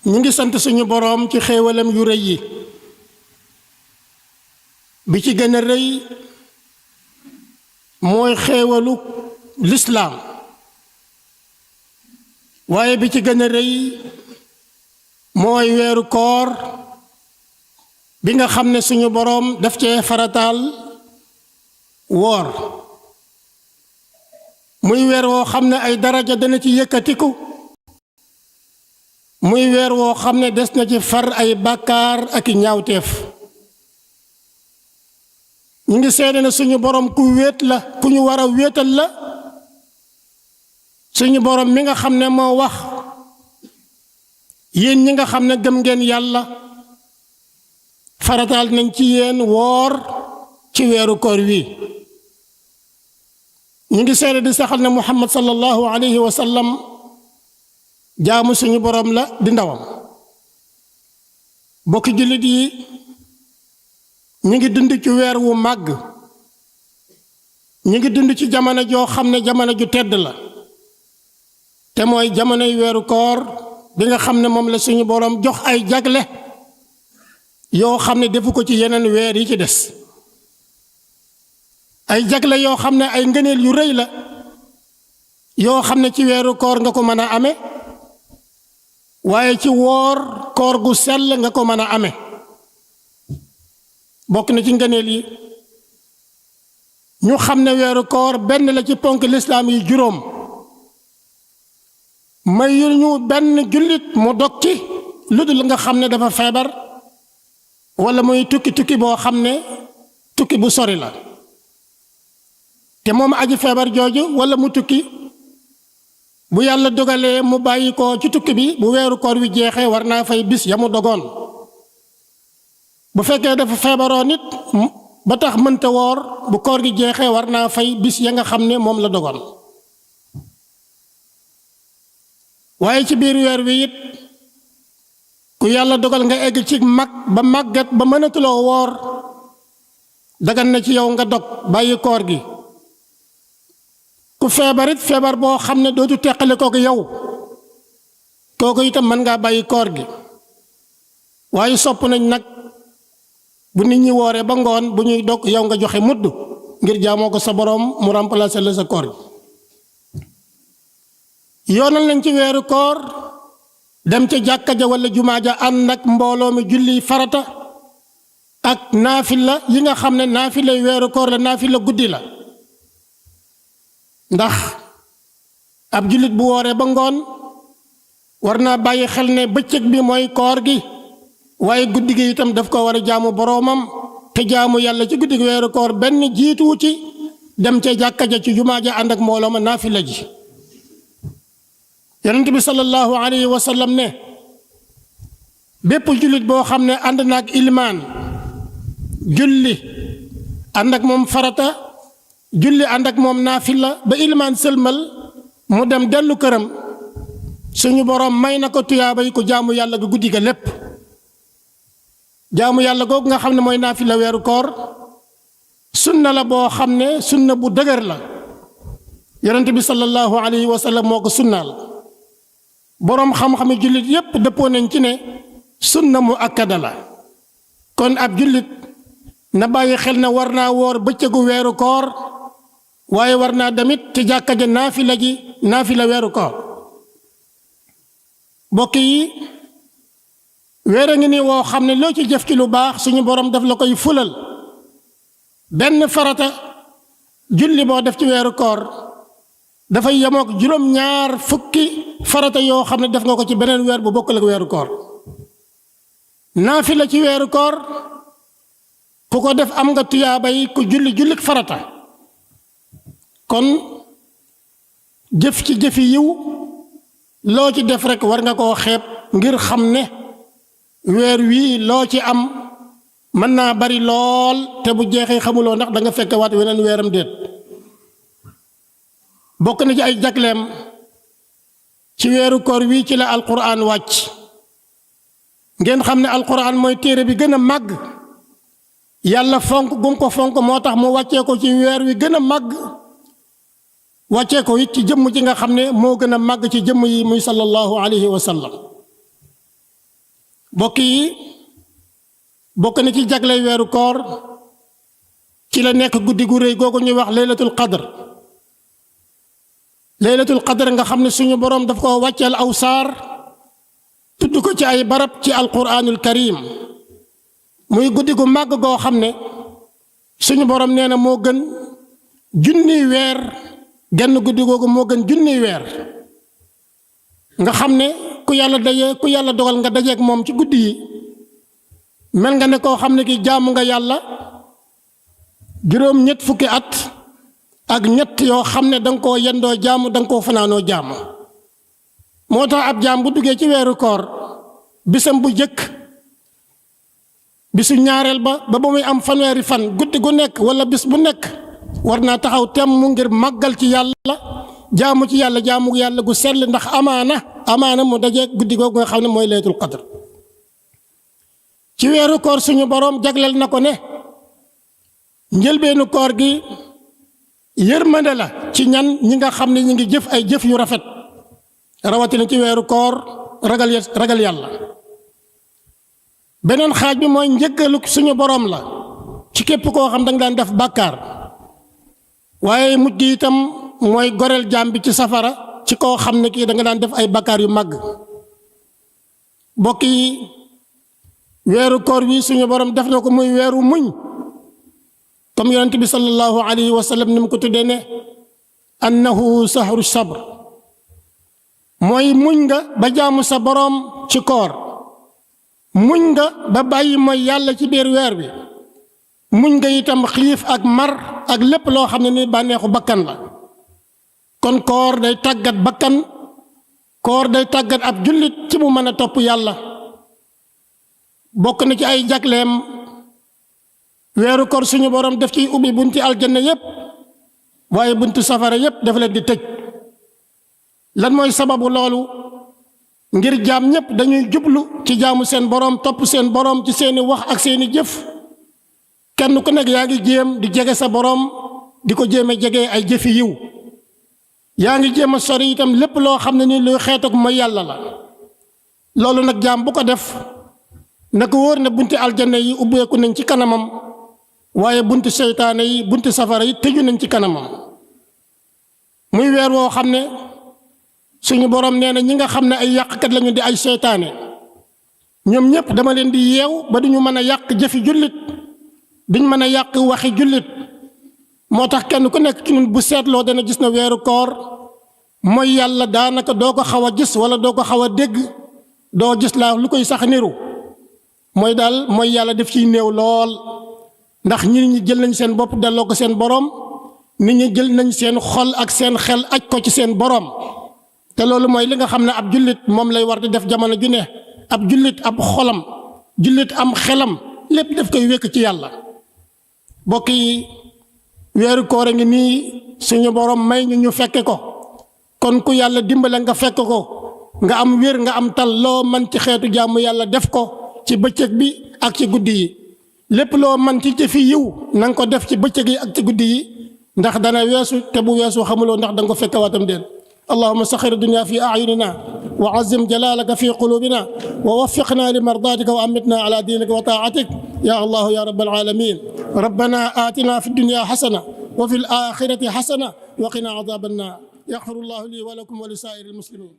ñu ngi sant suñu boroom ci xéewalam yu rëy yi bi ci gën a rëy mooy xéewalu lislaam waaye bi ci gën a rëy mooy weeru koor bi nga xam ne suñu boroom daf cee farataal woor muy weer woo xam ne ay daraja dana ci yëkkatiku muy weer woo xam ne des na ci far ay bàkkaar ak i ñaawteef ñu ngi seede ne suñu boroom ku wéet la ku ñu war a wéetal la suñu boroom mi nga xam ne moo wax yéen ñi nga xam ne gëm ngeen yàlla farataal nañ ci yéen woor ci weeru koor wi ñu ngi seede di saxal ne muhammad sallallahu alayhi wa sallam jaamu suñu boroom la di ndawam bokki jullit yi ñu ngi dund ci weer wu màgg ñu ngi dund ci jamono joo xam ne jamono ju tedd la te mooy jamonoy weeru koor bi nga xam ne moom la suñu boroom jox ay jagle yoo xam ne defu ko ci yeneen weer yi ci des ay jagle yoo xam ne ay ngëneel yu rëy la yoo xam ne ci weeru koor nga ko mën a amee waaye ci woor koor gu sell nga ko mën a amee bokk na ci ngëneel yi ñu xam ne weeru koor benn la ci ponk lislaam yi juróom mayul ñu benn jullit mu dog ci lu dul nga xam ne dafa feebar wala muy tukki boo xam ne tukki bu sori la te moom aji feebar jooju wala mu tukki bu yàlla dogalee mu bàyyi ko ci tukki bi bu weeru koor wi jeexee war naa fay bis ya mu dogoon bu fekkee dafa feebaroo nit ba tax mënta woor bu koor gi jeexee war naa fay bis ya nga xam ne moom la dogoon waaye ci biir weer wi it ku yàlla dogal nga egg ci mag ba màggat ba mënatuloo woor dagan na ci yow nga dog bàyyi koor gi ku feebarit feebar boo xam ne dootu teqale kooku yow kooku itam mën ngaa bàyyi koor gi waaye sopp nañ nag bu nit ñi wooree ba ngoon bu ñuy dog yow nga joxe mudd ngir jaamoo ko sa boroom mu remplacer la sa koor gi yoonal nañ ci weeru koor dem ca jàkka ja wala jumaa ja ànd ak mbooloo mi julli farata ak naafila yi nga xam ne naafila weeru koor la naafila guddi la ndax ab jullit bu wooree ba ngoon war naa bàyyi xel ne bëccëg bi mooy koor gi waaye guddi gi itam daf ko war a jaamu boroomam te jaamu yàlla ci guddi gi weeru koor benn jiituwu ci dem ca jàkka ja ci jumaa ja ànd ak mbooloo ma naafila ji yonent bi sallallahu alayhi wa sallam ne bépp jullit boo xam ne ànd na ak ilimaan julli ànd ak moom farata julli ànd ak moom naafila ba ilimaan sëlmal mu dem dellu këram suñu boroom may na ko tuyaaba yi ko jaamu yàlla ga guddi ga lépp jaamu yàlla googu nga xam ne mooy naafila weeru koor sunna la boo xam ne sunna bu dëgër la yonent bi sallallahu alayhi wa sallam moo ko sunnaal boroom xam-xami jullit yépp dëppoo nañ ci ne sunna mu akkada la kon ab jullit na bàyyi xel ne war naa woor bëccëgu weeru koor waaye war naa damit ci jàkka ja naafila weeru koor bokk yi weer a ngi ni woo xam ne loo ci jëf ci lu baax suñu boroom daf la koy fulal benn farata julli boo def ci weeru koor dafay yemook juróom-ñaar fukki farata yoo xam ne def nga ko ci beneen weer bu bokkul ak weeru koor naafila ci weeru koor ku ko def am nga tuyaabay ku jullik farata kon jëf ci jëfi yiw loo ci def rekk war nga koo xeeb ngir xam ne weer wii loo ci am mën naa bari lool te bu jeexee xamuloo ndax da nga fekk waat weneen weeram déet bokk na ci ay jagleem ci weeru koor wii ci la alquran wàcc ngeen xam ne alquran mooy téere bi gën a màgg yàlla fonk gum ko fonk moo tax mu wàccee ko ci weer wi gën a màgg wàccee ko it ci jëmm ji nga xam ne moo gën a màgg ci jëmm yi muy sallallahu alayhi wa sallam mbokk yi bokk na ci jagley weeru koor ci la nekk guddi gu rëy googu ñuy wax laylatul qadr. laylatul qadr nga xam ne suñu boroom daf ko wàcceel aw saar tudd ko ci ay barab ci alquranul karim muy guddi gu màgg goo xam ne suñu boroom nee na moo gën junniy weer, genn guddi googu moo gën junniy weer. nga xam ne ku yàlla dogal nga dajeek moom ci guddi yi mel nga ne koo xam ne ki jaamu nga yàlla juróom ñett fukki at ak ñett yoo xam ne danga koo yendoo jaamu danga koo fanaanoo jaamu. moo tax ab jaam bu duggee ci weeru koor bisam bu jëkk bisu ñaareel ba muy am fanweeri fan guddi gu nekk wala bis bu nekk war naa taxaw temm ngir màggal ci yàlla jaamu ci yàlla jaamu yàlla gu sell ndax amaana mu dajeek guddi googu nga xam ne mooy laylatul qadr. ci weeru koor suñu boroom jagleel na ko ne njëlbeenu koor gi yërmande la ci ñan ñi nga xam ne ñi ngi jëf ay jëf yu rafet rawatina ci weeru koor ragal yàlla. beneen xaaj bi mooy njëggalu suñu boroom la ci képp koo xam danga daan def bàkkaar waaye mujj gi itam mooy goreel jaam bi ci safara ci koo xam ne kii danga daan def ay bàkkaar yu màgg. mbokk yi weeru koor wi suñu boroom def na ko muy weeru muñ comme yonent bi sallallahu alayhi wa sallam ni mu ko tuddee ne annahu sahru sabr mooy muñ nga ba jaamu sa boroom ci koor, muñ nga ba bàyyi mooy yàlla ci biir weer wi, muñ nga itam xiif ak mar ak lépp loo xam ne ni bànneexu bakkan la. kon koor day tàggat bakkan, koor day tàggat ab jullit ci mu mën a topp yàlla. bokk na ci ay jagleem weeru koor suñu boroom def ci ubbi bunti aljanna yépp waaye bunti safara yépp dafa leen di tëj. lan mooy sababu loolu? ngir jaam ñépp dañuy jublu ci jaamu seen boroom, topp seen boroom ci seeni wax ak seeni jëf. kenn ku nekk yaa ngi jéem di jege sa boroom, di ko jéem a jege ay jëfi yiw. yaa ngi jéem a sori itam lépp loo xam ne ni luy xeet ak mooy yàlla la. loolu nag jaam bu ko def na ko wóor ne bunti aljanna yi ubbeeku nañ ci kanamam waaye bunti seytaane yi bunti safara yi tëju nañ ci kanamam. muy weer woo xam ne suñu boroom nee na ñi nga xam ne ay yàqkat lañu di ay seytaane ñoom ñépp dama leen di yeew ba duñu mën a yàq jëfi jullit, duñ mën a yàq waxi jullit. moo tax kenn ku nekk ci ñun bu seetloo dana gis na weeru koor mooy yàlla daanaka doo ko xaw a gis wala doo ko xaw a dégg, doo gis laa lu koy sax niru. mooy daal mooy yàlla def ciy néew lool ndax nit ñi jël nañ seen bopp delloo ko seen boroom, nit ñi jël nañ seen xol ak seen xel aj ko ci seen boroom. te loolu mooy li nga xam ne ab jullit moom lay war di def jamono ju ne. ab jullit ab xolam, jullit am xelam lépp daf koy wékk ci yàlla. mbokk yi weeru koor a ngi nii suñu boroom may ñu fekke ko, kon ku yàlla dimbale nga fekk ko, nga am wér, nga am tal, loo man ci xeetu jaamu yàlla def ko ci bëccëg bi ak ci guddi yi. lépp loo man ci jëfi yiw na nga ko def ci bëccëg yi ak ci guddi yi ndax dana weesu, te bu weesu xamuloo ndax danga ko fekke waatam déet. اللهم سخر الدنيا في أعيننا وعزم جلالك في قلوبنا ووفقنا لمرضاتك وأمتنا على دينك وطاعتك يا الله يا رب العالمين. ربنا آتنا في الدنيا حسنة وفي الآخرة حسنة وقنا عذاب النار. يغفر الله لي ولكم ولسائر المسلمين.